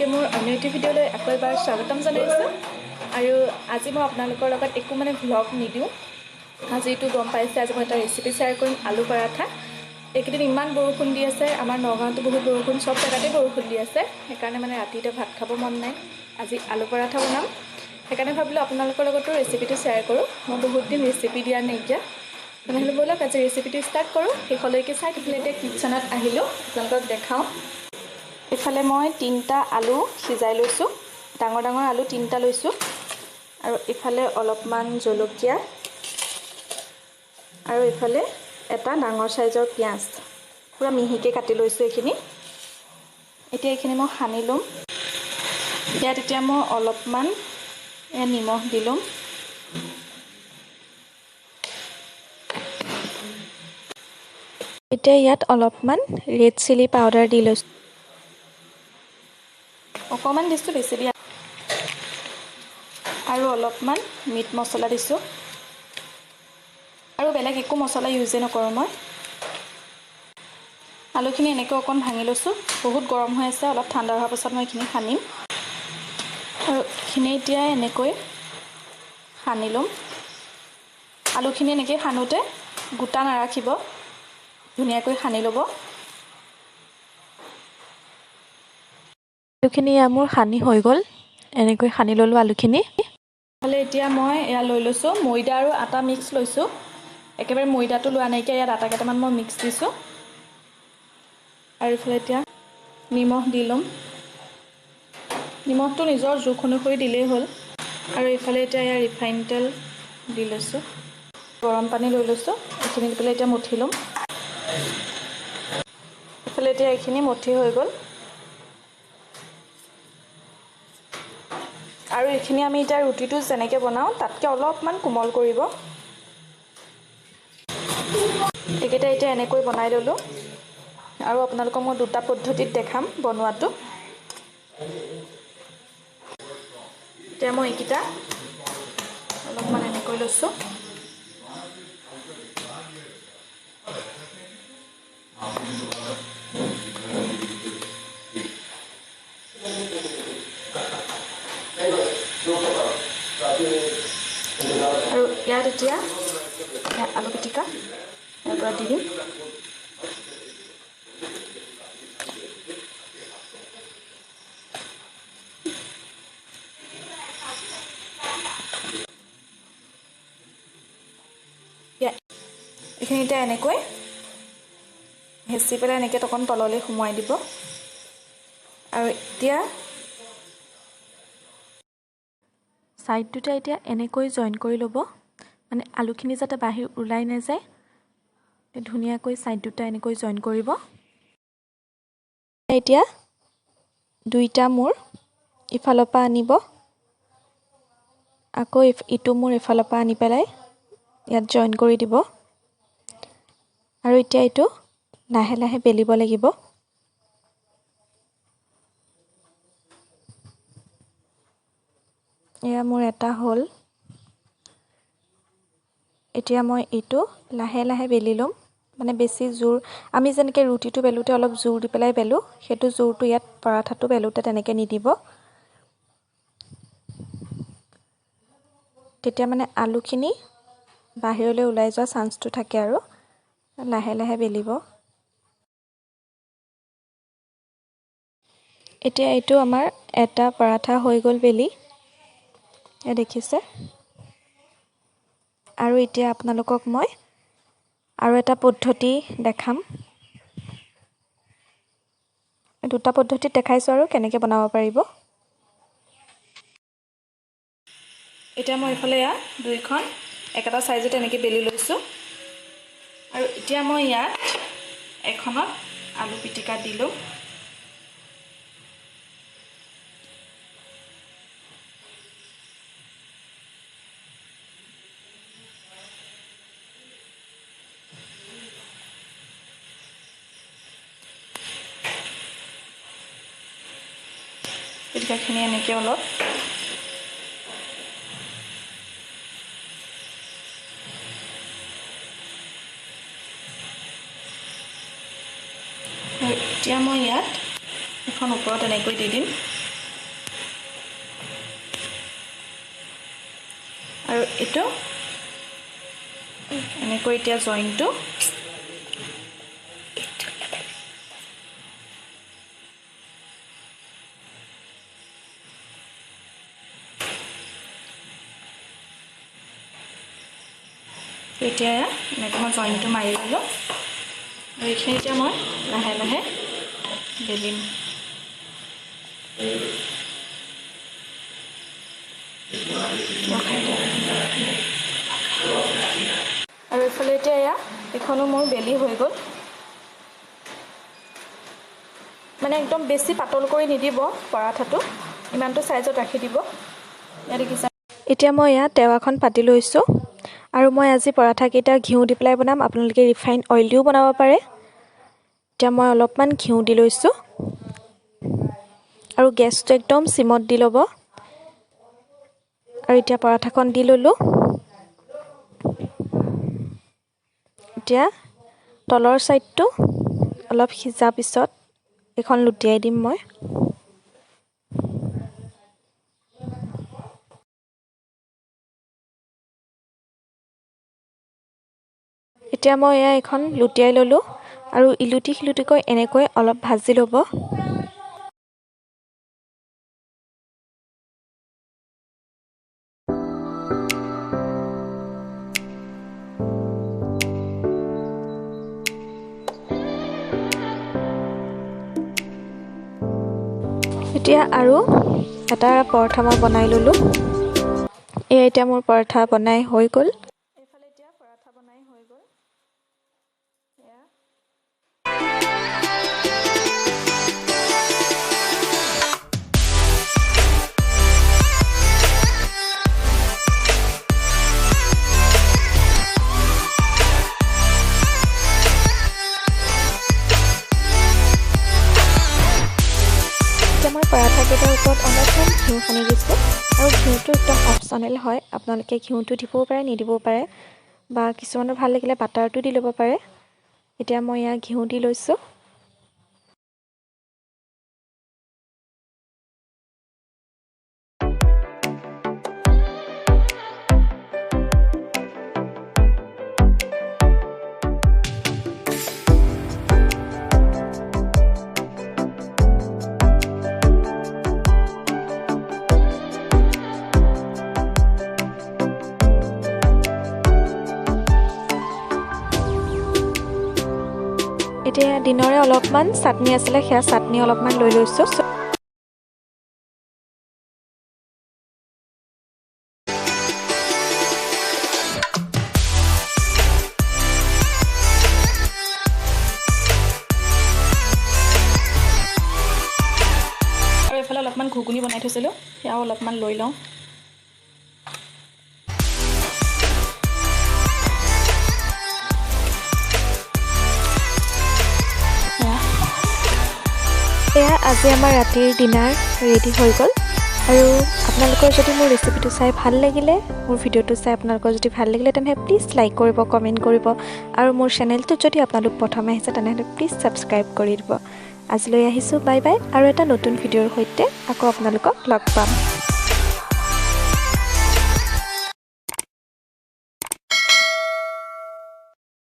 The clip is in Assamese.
সকলোকে মোৰ অন্য এটি ভিডিঅ'লৈ আকৌ এবাৰ স্বাগতম জনাইছোঁ। আৰু আজি মই আপোনালোকৰ লগত একো মানে ভ্লগ নিদিওঁ। আজিতো গম পাইছে, আজি মই এটা ৰেচিপি শ্বেয়াৰ কৰিম, আলু পৰাঠা। এইকেইদিন ইমান বৰষুণ দি আছে, আমাৰ নগাঁৱতো বহুত বৰষুণ, চব জেগাতে বৰষুণ দি আছে। সেইকাৰণে মানে ৰাতি এতিয়া ভাত খাব মন নাই। আজি আলু পৰাঠা বনাম, সেইকাৰণে ভাবিলোঁ আপোনালোকৰ লগতো ৰেচিপিটো শ্বেয়াৰ কৰোঁ। মই বহুত দিন ৰেচিপি দিয়া নাইকিয়া। তেনেহ'লে ব'লক আজি ৰেচিপিটো ষ্টাৰ্ট কৰোঁ, শেষলৈকে চাই থাকিলে। এতিয়া কিটচেনত আহিলোঁ, আপোনালোকক দেখাওঁ। এইফালে মই 3টা আলু সিজাই লৈছোঁ, ডাঙৰ ডাঙৰ আলু 3টা লৈছোঁ। আৰু ইফালে অলপমান জলকীয়া আৰু ইফালে এটা ডাঙৰ চাইজৰ পিঁয়াজ পূৰা মিহিকৈ কাটি লৈছোঁ এইখিনি। এতিয়া এইখিনি মই সানি ল'ম। ইয়াত এতিয়া মই অলপমান নিমখ দি ল'ম। এতিয়া ইয়াত অলপমান ৰেড চিলি পাউডাৰ দি লৈছোঁ, অকণমান দিছোঁ, বেছি দিয়া। আৰু অলপমান মিট মছলা দিছোঁ। আৰু বেলেগ একো মছলা ইউজে নকৰোঁ মই। আলুখিনি এনেকৈ অকণ ভাঙি লৈছোঁ, বহুত গৰম হৈ আছে, অলপ ঠাণ্ডা হোৱাৰ পাছত মই এইখিনি সানিম। আৰু এইখিনি এতিয়া এনেকৈ সানি ল'ম। আলুখিনি এনেকৈ সানোতে গোটা নাৰাখিব, ধুনীয়াকৈ সানি ল'ব। আলুখিনি এয়া মোৰ সানি হৈ গ'ল, এনেকৈ সানি ল'লোঁ আলুখিনি। হ'লে এতিয়া মই এয়া লৈ লৈছোঁ ময়দা আৰু আটা মিক্স লৈছোঁ। একেবাৰে ময়দাটো লোৱা নাইকিয়া, ইয়াত আটা কেইটামান মই মিক্স দিছোঁ। আৰু এইফালে এতিয়া নিমখ দি ল'ম। নিমখটো নিজৰ জোখ অনুসৰি দিলেই হ'ল। আৰু এইফালে এতিয়া ইয়াৰ ৰিফাইন তেল দি লৈছোঁ, গৰম পানী লৈ লৈছোঁ। এইখিনি দি পেলাই এতিয়া মঠি ল'ম। এইফালে এতিয়া এইখিনি মঠি হৈ গ'ল। আৰু এইখিনি আমি এতিয়া ৰুটিটো যেনেকৈ বনাওঁ তাতকৈ অলপমান কোমল কৰিব। এইকেইটা এতিয়া এনেকৈ বনাই ল'লোঁ। আৰু আপোনালোকক মই দুটা পদ্ধতিত দেখাম বনোৱাটো। এতিয়া মই এইকেইটা অলপমান এনেকৈ লৈছোঁ। আৰু ইয়াত এতিয়া আলু পিটিকা ইয়াৰ পৰা দি দিম। এইখিনি এতিয়া এনেকৈ হেঁচি পেলাই এনেকৈ অকণ তললৈ সোমোৱাই দিব। আৰু এতিয়া ছাইড দুটা এতিয়া এনেকৈ জইন কৰি ল'ব, মানে আলুখিনি যাতে বাহিৰ ওলাই নাযায়, ধুনীয়াকৈ ছাইড দুটা এনেকৈ জইন কৰিব। এতিয়া দুইটা মূৰ ইফালৰ পৰা আনিব, আকৌ ইটো মূৰ ইফালৰ পৰা আনি পেলাই ইয়াত জইন কৰি দিব। আৰু এতিয়া এইটো লাহে লাহে বেলিব লাগিব। এয়া মোৰ এটা হ'ল। এতিয়া মই এইটো লাহে লাহে বেলি ল'ম, মানে বেছি জোৰ, আমি যেনেকৈ ৰুটিটো বেলোঁতে অলপ জোৰ দি পেলাই বেলোঁ, সেইটো জোৰটো ইয়াত পৰাঠাটো বেলোঁতে তেনেকৈ নিদিব। তেতিয়া মানে আলুখিনি বাহিৰলৈ ওলাই যোৱা চান্সটো থাকে আৰু লাহে লাহে বেলিব। এতিয়া এইটো আমাৰ এটা পৰাঠা হৈ গ'ল বেলি, এয়া দেখিছে। আৰু এতিয়া আপোনালোকক মই আৰু এটা পদ্ধতি দেখাম। দুটা পদ্ধতিত দেখাইছোঁ আৰু কেনেকৈ বনাব পাৰিব। এতিয়া মই এইফালে এয়া দুইখন একেটা চাইজতে এনেকৈ বেলি লৈছোঁ। আৰু এতিয়া মই ইয়াত এখনত আলু পিটিকা দিলোঁ। পিটিকাখিনি এনেকৈ অলপ এতিয়া মই ইয়াত এখন ওপৰত এনেকৈ দি দিম। আৰু এইটো এনেকৈ এতিয়া জইনটো এতিয়া এনেকৈ মই জইনটো মাৰি ল'লোঁ। আৰু এইখিনি এতিয়া মই লাহে লাহে বেলিম। আৰু এইফালে এতিয়া এয়া এইখনো মোৰ বেলি হৈ গ'ল। মানে একদম বেছি পাতল কৰি নিদিব পৰাঠাটো, ইমানটো চাইজত ৰাখি দিব। ইয়াত এতিয়া মই ইয়াত টেৱাখন পাতি লৈছোঁ। আৰু মই আজি পৰাঠাকেইটা ঘিউ দি পেলাই বনাম, আপোনালোকে ৰিফাইন অইল দিও বনাব পাৰে। এতিয়া মই অলপমান ঘিউ দি লৈছোঁ আৰু গেছটো একদম চিমত দি ল'ব। আৰু এতিয়া পৰাঠাখন দি ল'লোঁ। এতিয়া তলৰ ছাইডটো অলপ সিজা পিছত এইখন লুটিয়াই দিম মই। এতিয়া মই এয়া এইখন লুটিয়াই ল'লোঁ আৰু ইলুটি সিলুটিকৈ এনেকৈ অলপ ভাজি ল'ব। এতিয়া আৰু এটা পৰঠা মই বনাই ল'লোঁ। এয়া এতিয়া মোৰ পৰঠা বনাই হৈ গ'ল। এইফালে এতিয়া পৰঠা বনাই হৈ গ'ল। এতিয়া মই পৰাঠাকেইটাৰ ওপৰত অলপমান ঘিউ সানি দিছোঁ। আৰু ঘিউটো একদম অপশ্যনেল হয়, আপোনালোকে ঘিউটো দিবও পাৰে নিদিবও পাৰে, বা কিছুমানৰ ভাল লাগিলে বাটাৰটো দি ল'ব পাৰে। এতিয়া মই ইয়াত ঘিউ দি লৈছোঁ। এতিয়া দিনৰে অলপমান চাটনি আছিলে, সেয়া চাটনি অলপমান লৈ লৈছোঁ। আৰু এইফালে অলপমান ঘুগুনি বনাই থৈছিলোঁ, সেয়াও অলপমান লৈ লওঁ। এয়া আজি আমাৰ ৰাতিৰ ডিনাৰ ৰেডি হৈ গ'ল। আৰু আপোনালোকৰ যদি মোৰ ৰেচিপিটো চাই ভাল লাগিলে, মোৰ ভিডিঅ'টো চাই আপোনালোকৰ যদি ভাল লাগিলে, তেনেহ'লে প্লিজ লাইক কৰিব, কমেণ্ট কৰিব। আৰু মোৰ চেনেলটোত যদি আপোনালোক প্ৰথমে আহিছে, তেনেহ'লে প্লিজ ছাবস্ক্ৰাইব কৰি দিব। আজিলৈ আহিছোঁ, বাই বাই। আৰু এটা নতুন ভিডিঅ'ৰ সৈতে আকৌ আপোনালোকক লগ পাম।